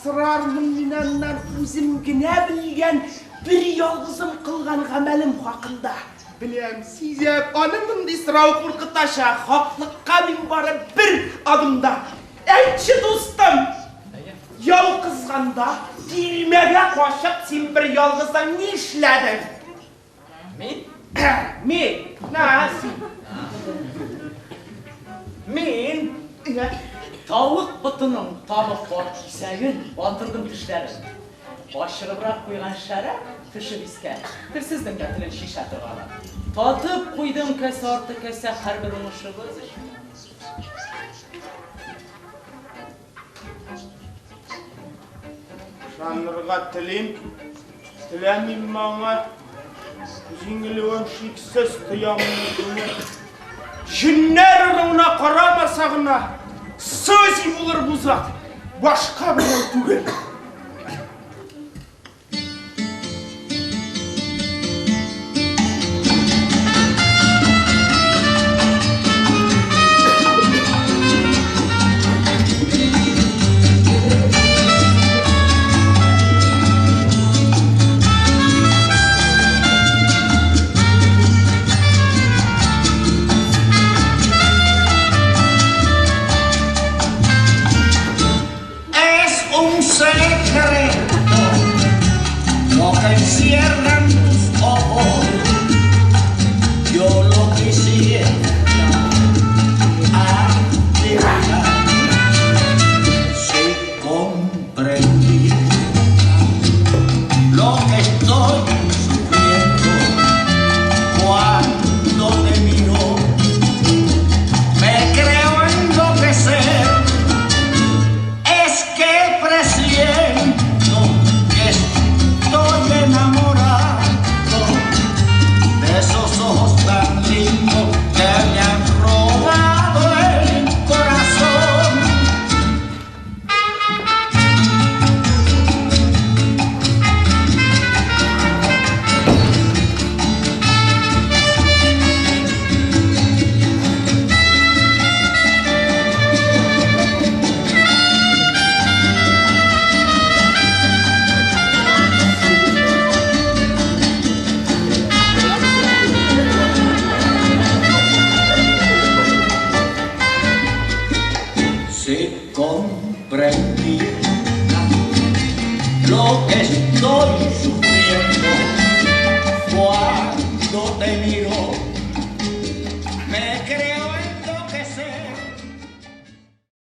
Сорармын мин аннан үзем генә белгән бер ялгызым кылган гамәлем хакында. Беләм, сизәм, аны мондый сорау куркытачак, хаклыкка мин бары бер адымда. Әйтче, дустым, яу кызганда, тирмәгә качып, син бер ялгызың нишләдең? Мин? Мин, на, син. Мин тавык ботының тамы бар кисәген батырдым тешләрен. Ачыгыбрак куйган шәраб төшеп искә, телсезнең дә телен чишә торганы. Татып куйдым кәсә арты кәсә һәрбер уңышыбыз өчен. Ышанырга телим, теләмим моңа. Җиңелүем шиксез тоям үземне. Җеннәр ыруына карамаса гына, Сози булыр бу зат, башка берәү түгел. Es un secreto lo que encierran tus ojos. Yo lo quisiera adivinar. Si comprendí lo que estoy sufriendo cuando te miro, me creo enloquecer. Es que presiento que estoy enamorado de esos ojos tan lindos que me han robado el corazón. Si comprendiera lo que estoy sufriendo cuando te miro.